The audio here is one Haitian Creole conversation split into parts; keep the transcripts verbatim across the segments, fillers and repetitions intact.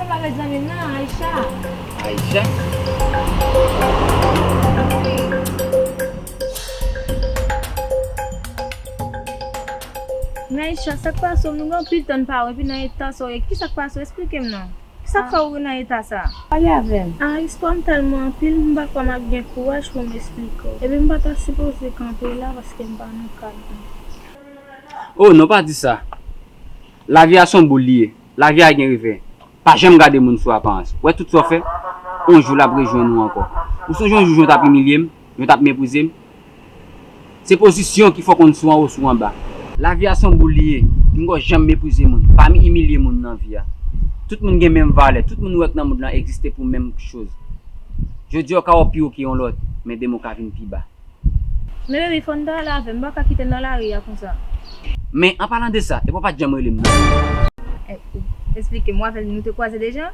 Avèk zanmi m nan, Aisha. Aisha? Men Aisha, sa k pase w? Nou gen anpil tan n pa wè, epi nan eta sa w ye, ki sa k pase w? Esplike m non. Ki sa k fè w nan eta sa? Pale avè m. Aris, pa m tèlman anpil, m pa kwè m ap gen kouraj pou m esplike w. Epi m pa ta sipoze kanpe la paske m pa nan kad mwen. Oh, non, pa di sa. Lavi a se yon boul li ye. Lavi a gen revè. Pa janm gade moun sou aparans. Wè tout sa w fè, yon jou l ap rejwenn ou ankò. Ou sonje yon jou jan w t ap imilye m, jan w t ap meprize m? Se pozisyon ki fè w konn si w anwo, si w anba. Lavi a se yon boul li ye. Pinga w janm meprize moun. Pa imilye moun nan vi a. Tout moun gen menm valè. Tout moun ou wè k nan mond lan egziste pou menm choz. Jodi a, w ka wè w pi wo ke yon lòt, men demen w ka vin pi ba. Men baby, fò n ta ale avè m, m pa ka kite l nan lari a konsa. Men, an palan de sa, epi w pa t janm rele m non. Eh, esplike m, w avè l nou te kwaze deja?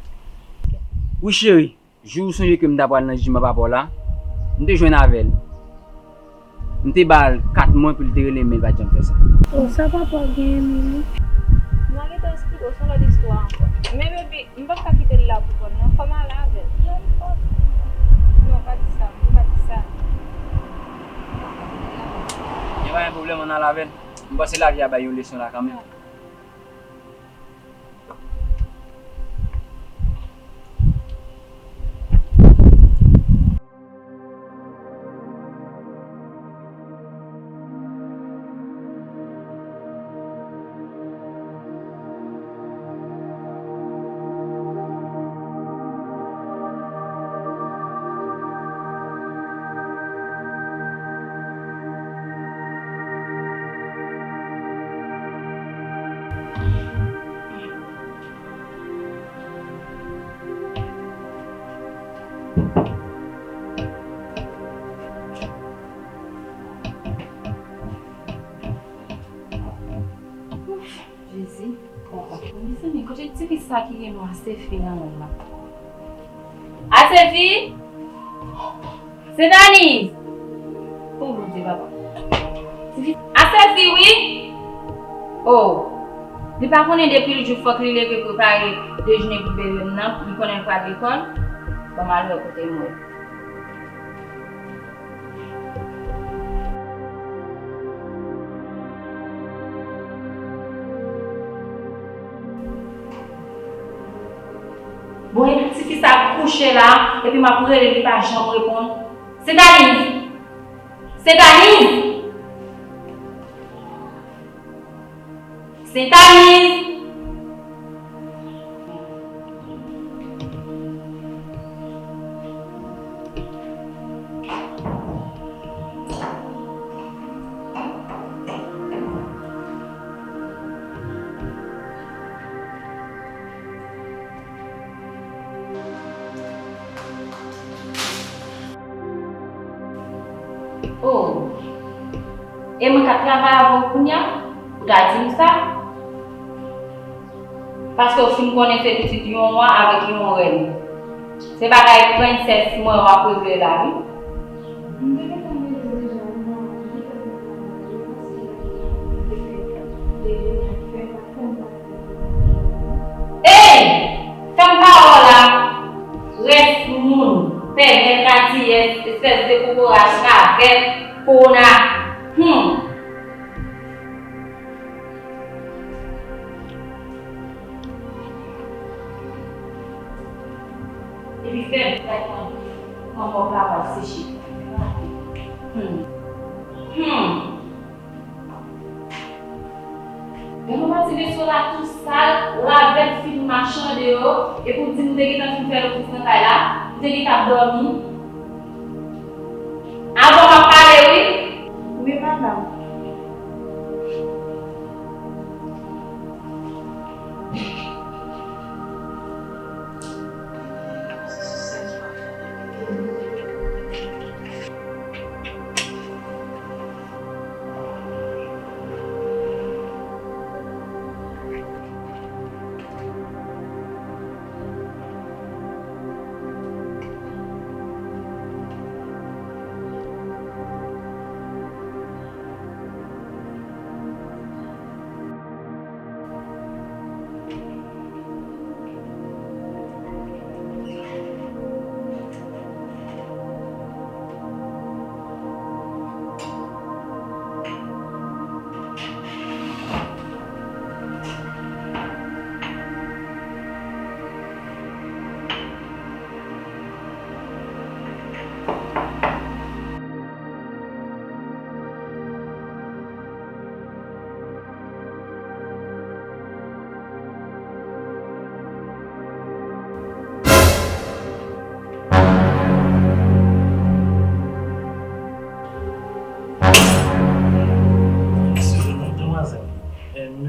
Wi, cheri. Jou ou sonje ke m ta pral nan jijman papa w la, m te jwenn avè l. M te ba l kat mwen pou l te rele m, men l pa t janm fè sa. Oh, sa papa w genyen, Mimi? M a gentan esplike w, se yon lòt istwa ankò. Men baby, m p ap ka kite l la pou kò l non, fò m ale avè l. Non, non, pa di sa, m pa di sa. Gen pa gen pwoblèm, ann al avè l. M panse lavi a bay yon leson la kanmenm. Ouf, Jezi, papa. Mezanmi, kote tifi sa ki gen non Asefi nan men l la? Asefi! Sentaniz! Oh, Bondye, papa. Tifi, Asefi, wi! Oh, li pa konnen depi l jou fòk li leve prepare dejene pou bebe m nan, li konnen l pral lekòl? Ban m al wè kote m wè. Bon, epi tifi sa ap kouche la, epi m ap rele l, li pa janm reponn. Sentaniz! Sentaniz! Sentaniz! Oh. E mwen k ap travay avè w kounye a, ou ta di m sa? Paske w fin konnen se pitit yon wa avèk yon rèn. Se bagay prensès mwen w ap regle la, wi. M te gentan rele w deja, m pa wè w, m te gentan rele w, paske dejene a fè, pa fè m pa Ey! Fè m pa wè w la, rès moun, pèvèt, radiyès, espès de kokorat, ravèt, kowona. Hum! Epi fè m gad kòman kòb la pral seche. Hum! Hum! Gade yon pati veso la tou sal, ravèt fin mache andeyò, epi w di m te gentan fin fè ofis nan kay la, m te gentan ap dòmi. Avan m ap pale wi. Wi, madanm.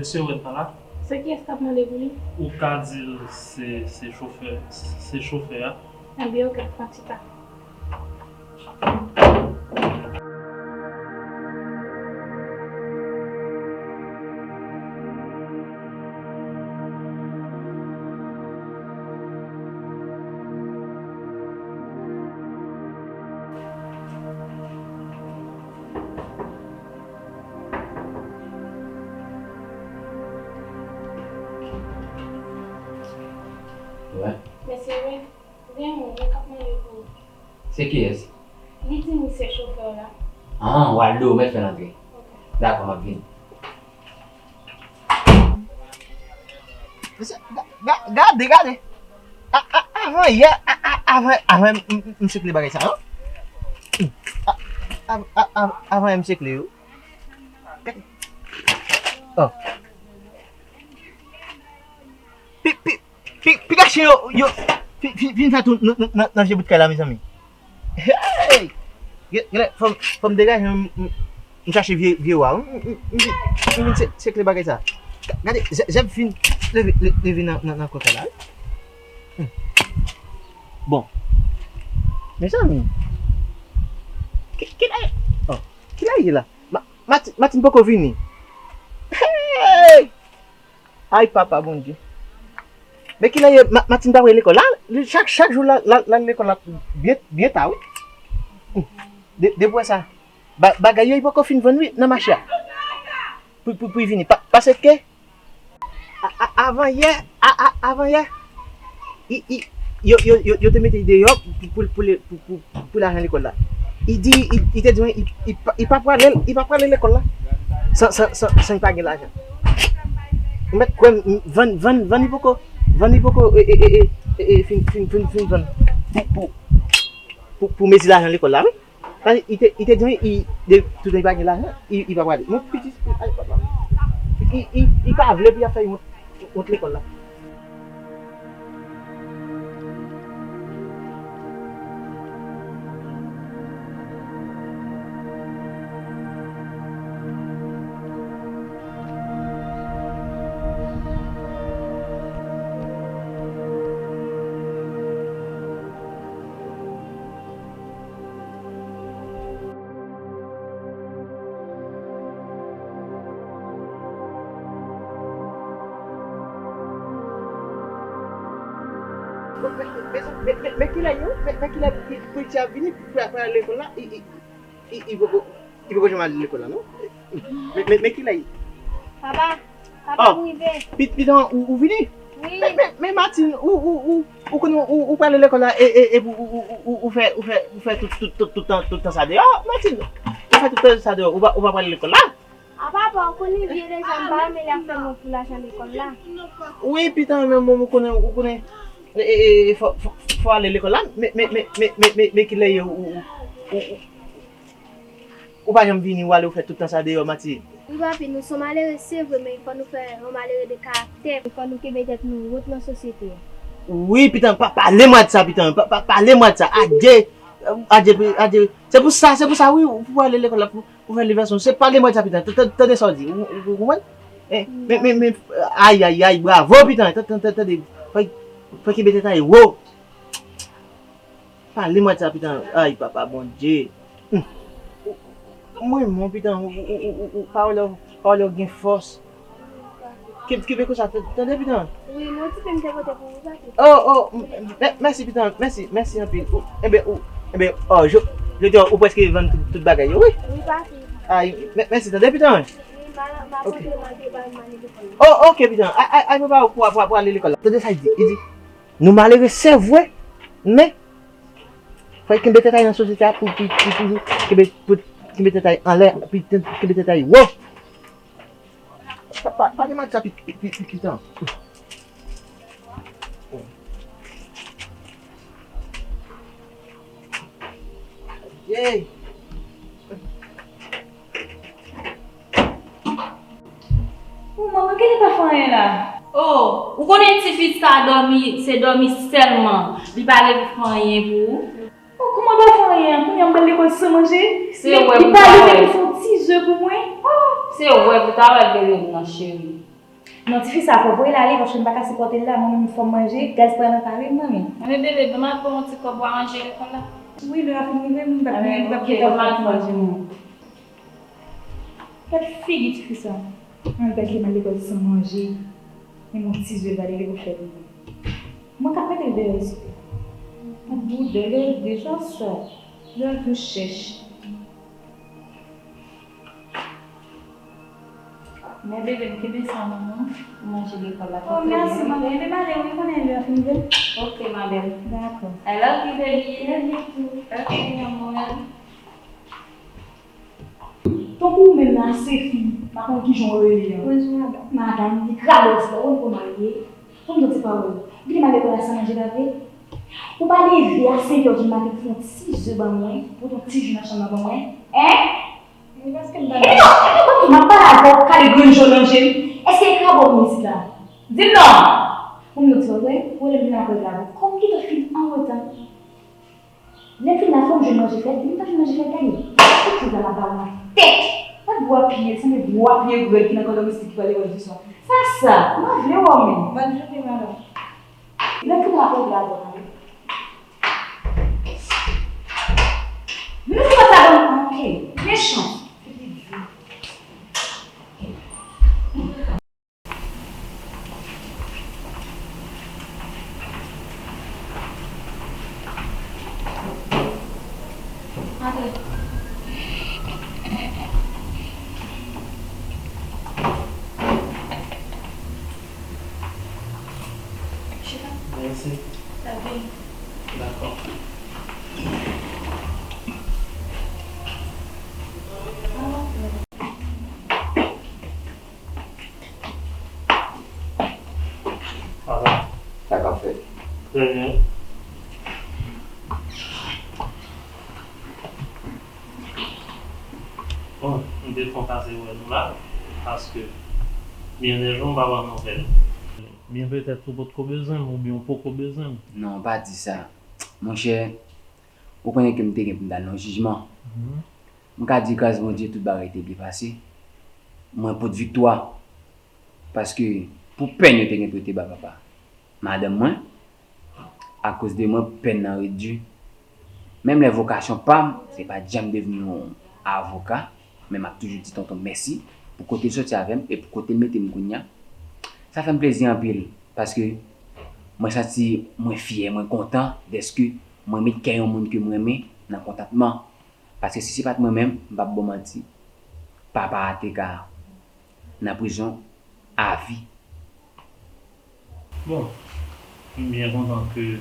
Mesye Wèd pa la? Se kiyès k ap mande pou li? Ou ka di l se, se chofè, se chofè a. Enben, oke, pran ti pa. Wè. Mesye Wèd, gen yon moun k ap mande pou ou. Se kiyès? Li di m se chofè w la. Ah, Waldo, mèt fè l antre. Oke. Dakò, m ap vini. Mesye, ga-, ga-, gade, gade. A, a, avan yè, a, a, avan, avan m, m, m sekle bagay sa yo. A, a, a, a, avan yè m sekle yo. Gade. Oh. Pi, pi, pi, piga chen yo, yo, fi-, fi-, fin fè tou nan, nan, nan, nan vye bout kay la, mezanmi. Hey! Gen, gen lè, fò m, fò m degaje m, m, m chache vye, vye wa. M, m, m, m vin se, sekle bagay sa. Ga-, gade, zè-, zèb fin leve, le-, leve nan, nan, nan kò kay la, wi. Hmm. Bon. Mezanmi. Ki, ki lè, oh, ki lè ye la? Ma-, Martine, Martine poko vini. Hey! Ay, papa Bondye. Men kilè ye, Ma-, Martine pa prale lekòl la? Li, chak, chak jou l al, l al, l al lekòl la byen, byen ta, wi. De, depi w wè sa, ba-, bagay yo, li poko fin vann, wi, nan mache a. Pou, pou, pou li vini. Pa, paske, a, a, avan yè, a, a, avan yè, i, i, yo, yo, yo, yo te mete l deyò pou, pou, pou, pou, pou, pou lajan lekòl la. I di, i, i te di mwen, i, i, pa- i pa prale, i pa prale lekòl la. San, san, san, san i pa gen lajan. Ou mèt kwè m, m, vann, vann, vann li poko, vann li poko, e, e, e, e, e, e, fin, fin, fin, fin vann. Pou, pou, pou, pou mezi lajan lekòl la, wi. Paske i te, i te di mwen, i, de, toutan i pa gen lajan, i, i pa prale. Mwen, pitit, ay, papa. I, i, i pa vle pou y ap fè yon, yon lekòl la. Men, men, men, men, men kilè yo? Men, men kilè pou, pou ti ap vini pou, pou al lekòl la? I, i, i, i poko, i poko janm al lekòl la, non? Men, men, men kilè? Papa, papa, oh, m rive. Pit-, pitan, ou, ou vini? Wi. Men, men, men Martine, ou, ou, ou, ou konnen ou, ou prale lekòl la, e, e, epi ou, ou, ou, ou, ou fè, ou fè, ou fè tout, tout, tout, tout tan, tout tan sa deyò. Martine, ou fè tout tan sa deyò, ou pa, ou pa prale lekòl la? A papa, ou konnen vye deja, m pa renmen lè y ap fè mwen pou lajan lekòl la. Wi, pitan, men mwen, ou konnen, ou konnen, e, e, e, fò, fò, fò ale lekòl la. Men, men, men kilè ye ou, ou, ou, ou, ou pa janm vini, ou ale, ou fè tout tan sa deyò, Martine. Wi, papi, nou se malere, se vre, men fò nou fè yon malere de karaktè. Fò nou kenbe tèt nou wot nan sosyete a. Wi, pitan, pa pale mwen de sa, pitan. Pa, pa pale mwen de sa. Adye, adye, adye. Se pou sa, se pou sa, wi, ou pou ale lekòl la, pou, pou fè levasyon. Se pale mwen de sa, pitan. Tande, tande sa w di. Ou, ou, ou konprann? Eh, men, men, men, ay, ay, ay, bravo, pitan. Tande, tande, tande. Fò, fò kenbe tèt a wo. Pale mwen de sa, pitan. Ay, papa Bondye. Hmm. Mwen, mwen, pitan, ou, ou, ou, ou, ou, pawòl ou, pawòl ou gen fòs. Kenbe, kenbe konsa, tande, pitan. Wi, mwen ti pe m te pote pou ou, papi. Oh, oh, m-, m-, mèsi, pitan, mèsi, mèsi anpil. Ou, enben, ou, enben, oh, jodi a, ou prèske vann tout, tout bagay yo, wi. Wi, papi. Ay, mè-, mèsi, tande, pitan. Wi, m a, m a pote, m a te ba, m a ale lekòl la. Oh, oke, pitan. Ay, ay, ay, papa, pou, pou, pou ale lekòl la. Tande sa, li di, li di, Nou malere, se vre, men fò y kenbe tèt a y nan sosyete a pou, pou, pou toujou kenbe, pou kenbe tèt a y anlè, pou kenbe tèt a y wo. Pa, pa, pa gen match sa pi, pi, pi, pi tan. Yey! O manman, Kelly pa fè anyen la. O, ou konnen tifi sa dòmi, se dòmi sèlman. Li pa leve fè anyen pou ou. O, kòman pa fè anyen? Kounye a m pral lekòl san manje? Se wè pou ta wè. Li pa leve pou fè yon ti ze pou mwen? O! Se wè pou ta wè, bebe m nan, cheri. Non, tifi sa fò, voye l ale, paske m pa ka sipòte l la, mwen menm fò m manje, gaz pral nan kare m, manmi. Anben bebe, ban m ap ba w yon ti kòb pou w al manje lekòl la. Wi, lè a fin rive, m p ap gen, m p ap gen tan pou manje, non. Gad figi tifi sa. Ann gad li m al lekòl san manje. Menm yon ti zwe l pa te gen pou l fè pou mwen. Mwen k ap mete l deyò isit. Mwen boudè lè deja sa. Lè tou chèch. Men bebe m kenbe sa nan men w pou manje lekòl la. Oh, mèsi, manmi. Epi m ale wi, konnen lè a fin rive. Ok, ma belle. Dakò. I love you, baby. Love you too. Ok, amour. Tankou ou menm la, se fi, m pa konn kijan w rele an. Bonjou, madanm. Madanm, li krabòs la, ou konn kòman l ye. Ou konn tout ti pawòl. Ou kite m al lekòl la san manje la vre? Ou pa leve a senk è di maten pou fè yon ti ze ban mwen, pou fè yon ti ji nan chanm nan ban mwen? Hein? Wi, paske m pa... M ap pale avè w, kale grenn je w nan je m. Èske e krabòs ou ye isit la? Di m non! Ou m di w vre, ou rele m vin apre la. Kòm ki lè fin an reta. Lè m fin la, fò m jwenn manje fèt, di m pa jwenn manje fèt, gade. Tout jouk la m ap ba w nan tèt. Gad bwa pye, sanble bwa pye grèd ki nan kò domestik ki pral lekòl di swa. Sa sa, m pa vle wè w menm. Bòn jounen, madanm. Lè m fin la, fò m vle avè w, tande. Vin fè sa ban m, ok. Mechan. Mèsi. Dakò. Sa k ap fèt? Trè byen. Bon, m te kontan se wè nou la, paske byen de jou m pa pran nouvèl. Byen petèt ou potko bezwen m, oubyen ou poko bezwen m. Non, pa di sa. Monchè, ou konnen ke m te gen pou m t al nan jijman. M ka di gras Bondye tout bagay te byen pase. Mwen pot viktwa. Paske pou pèn yo te gen pou yo te ba papa madanm mwen, akoz de mwen pèn nan redui. Menm lè vokasyon pa m, se pa t janm devni yon avoka, men m ap toujou di tonton mèsi pou kote l soti avè m e pou kote l mete m kounya. Sa fè m plezi anpil, paske mwen santi mwen fyè, mwen kontan dèske mwen met kè yon moun ke m renmen nan kontantman. Paske si se pa t mwen menm, m p ap ba w manti, papa a te ka nan prizon avi. Bon, m byen kontan ke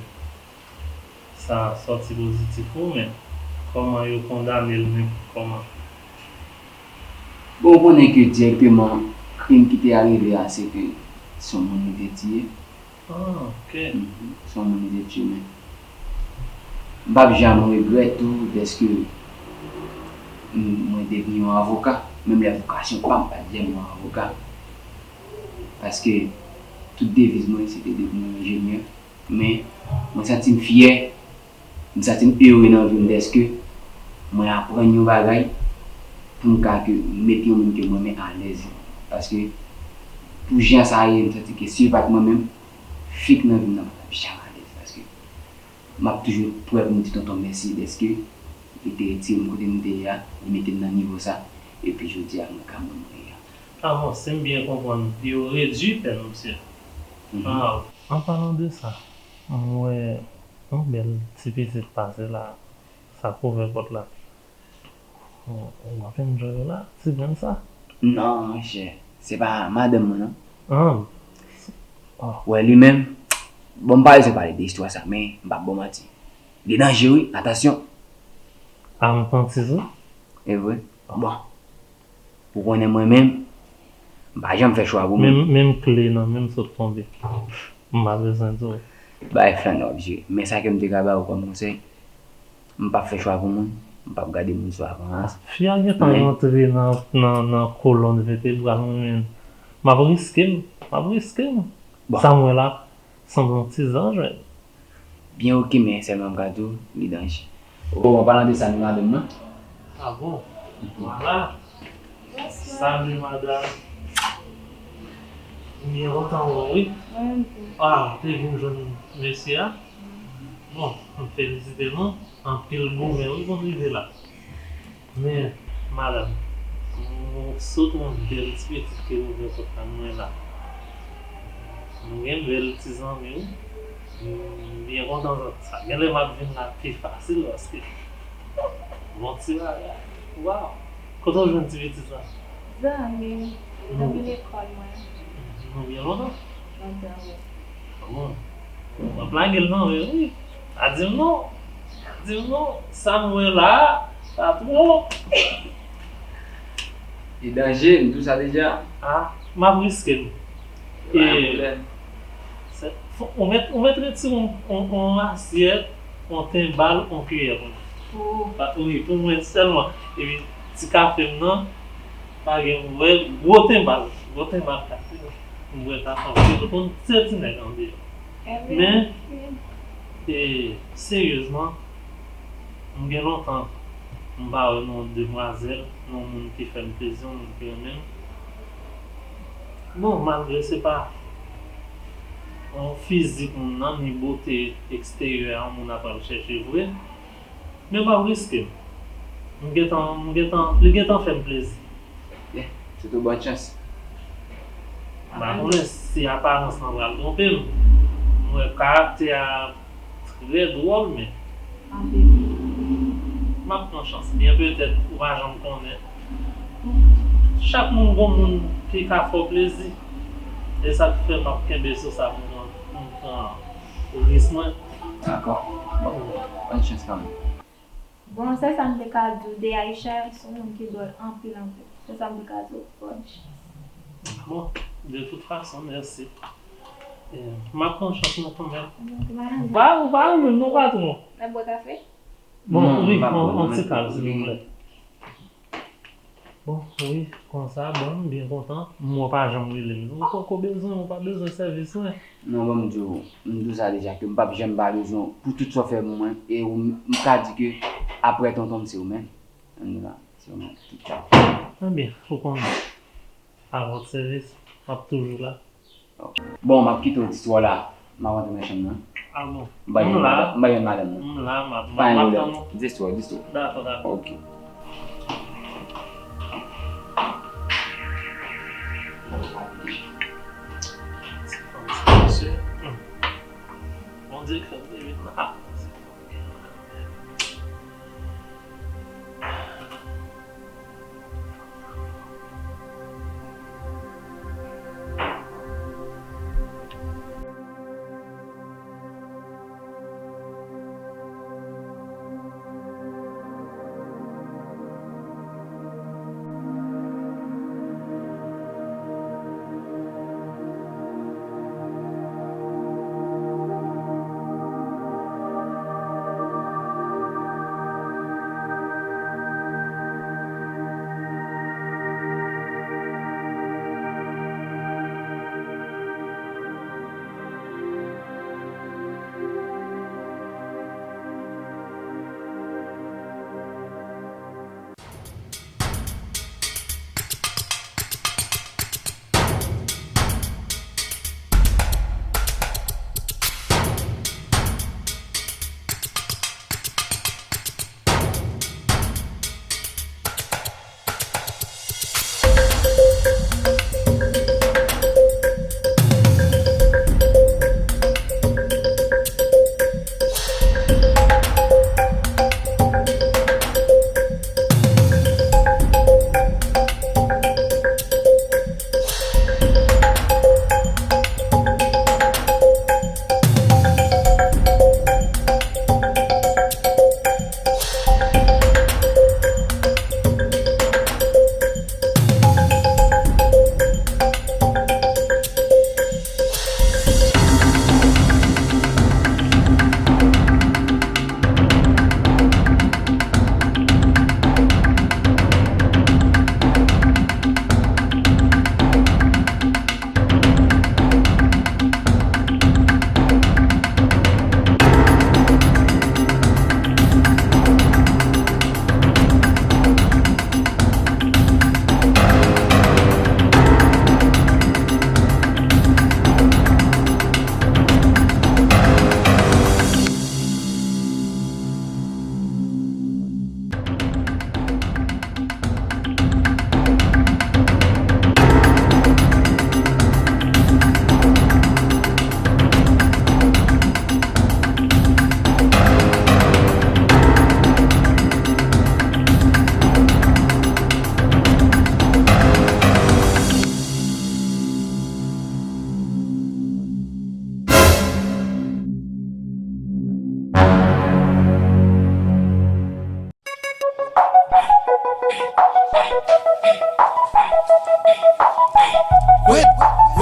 sa sòti pozitif pou ou, men kòman yo kondane l, nenpòt kòman? Bon, ou konnen ke dirèkteman, krim ki te arive a, se ke se yon moun li te tiye. Ah, ok. Mhm. Se yon moun li te tiye, men m p ap janm regrèt tou dèske m, mwen devni yon avoka. Menm lè vokasyon pa m pa t janm yon avoka. Paske tout deviz mwen, se te devni yon enjenyè. Men, mwen santi m fyè, m santi m ere nan vi m dèske mwen aprann yon bagay pou m ka ke met yon moun ke mwen renmen alèz. Paske, pou jan sa ye, m santi ke si yo pa t mwen menm, fik nan vi m nan pa t ap janm alèz. Paske, m ap toujou prè pou m di tonton mèsi dèske li te retire m kote m te ye a, li mete m nan nivo sa, epi jodi a mwen ka moun mwen ye a. Ah bon, si m byen konprann, yo redui pèn misye. Mhm. Ah, an palan de sa, m wè yon bèl ti pitit pase la, sa k ouvè pòt la. Ou, ou ap enjoy ou la, ti grenn sa? Non, monchè, se pa madanm mwen, non. Ah. Wè, li menm, bon, m pa bezwen pale de istwa sa, men m p ap ba w manti. Li danje, wi, atansyon. Ah, m panti tou. E vre? Bon. Ou konnen mwen menm, m pa janm fè chwa pou moun. Menm, menm kle nan men m sot tonbe. M pa bezwen di w. Bay flann w ap jere. Men sa ke m te ka ba ou kòm konsèy, m p ap fè chwa pou moun, m p ap gade moun sou aparans. Fi a gentan rantre nan, nan, nan kolòn vètebral mwen, men m ap riske m, m ap riske m. Bon. Sa m wè la, sanble yon ti zanj, men. Byen oke, men sèlman m ka di w, li danje. Bon, an palan de sa, nou madanm mwen. Ah bon? Vwala. Salut, madame. Byen kontan wè w, wi. Mwen menm tou. Ah, ou te vin jwenn mesye a? Bon, m felisite nou. Anpil goumen, wi, pou n rive la. Men, madanm, ou sot yon bèl ti pitit ke ou gen kont mwen la. Nou gen bèl ti zanmi, wi. M byen kontan sa. Sa genlè m ap vin la pi fasil paske bon ti bagay. Waw! Kote w jwenn ti pitit sa? Zanmi m, zanmi lekòl mwen. Nou gen lontan? Lontan, wi. Bon. W ap lage l nan men, wi. Pa di m non. Pa di m non. Sa m wè la a, sa twòp. E danje, m di w sa deja. Ah, m ap riske m. E, se, fò, ou mèt, ou mèt retire yon, yon, yon asyèt, yon tenbal, yon kiyè pou mwen. Oh. Pa, wi, pou mwen sèlman. Epi, ti kafe m nan, pa gen, m wè, gwo tenbal, gwo tenbal kafe. M wè kafe, se tout moun, se ti nèg andeyò. Men, e, seryezman, m gen lontan, m pa wè yon demwazèl, yon moun ki fè m plezi, yon moun ki renmen m. Bon, malgre se pa yon fizik moun nan, ni bote eksteryè a moun ap al chèche vre, men m ap riske m. M gentan, m gentan, li gentan fè m plezi. Yeah, se tou bon chans. M pa konnen si aparans lan pral twonpe m. M wè karaktè a trè dwòl, men m ap pran chans. Byen petèt, ou pa janm konnen. Chak moun gon moun ki ka fè w plezi. E sa k fè m ap kenbe sou sa pou mwen, pou m pran risk mwen. Dakò. Bon, bòn chans kanmenm. Bon, sèl sa m te ka di w, Deaisha se yon moun ki dwòl anpil, anpil. Se sa m te ka di w, bòn chans. Bon, de tout fason, mèsi. E, m ap pran chans mwen kanmenm. Ou pa, ou pa renmen m non, patwon. N ap bwè kafe? Bon, wi, yon ti kal, silvouplè. Bon, wi, konsa, bon, m byen kontan. M wè w pa janm rele m. Ou poko bezwen, ou pa bezwen sèvis mwen. Non, bon, m di w, m di w sa deja, ke m p ap janm pa bezwen w pou tout sa w fè pou mwen. E ou, m ka di ke apre tonton m, se ou menm. Ann la, se ou menm. Tout sa. Ebyen, ou konnen. A vòt sèvis, m ap toujou la. Bon, m ap kite w di sou la. M ap rantre nan chanm nan. Ah bon? M pa jwenn madanm, m pa jwenn madanm nan. M la, m ap, m ap tann ou. Di sou, di sou. Dakò, dakò. Ok. Mesye, hmm. Bondye fè m te vin la.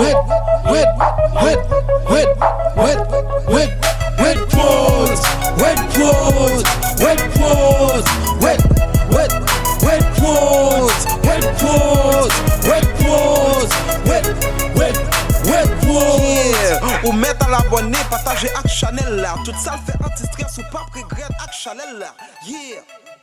Wet, wet, wet, wet, wet, wet, wet, wet pros, wet pros, wet pros, wet, wet, wet pros, wet pros, wet pros, wet, wet, wet pros. Yeah, ou mèt al abòne, pataje ak chanèl la. Tout sa l fè anti-strès, ou p ap regrèt ak chanèl la. Yeah.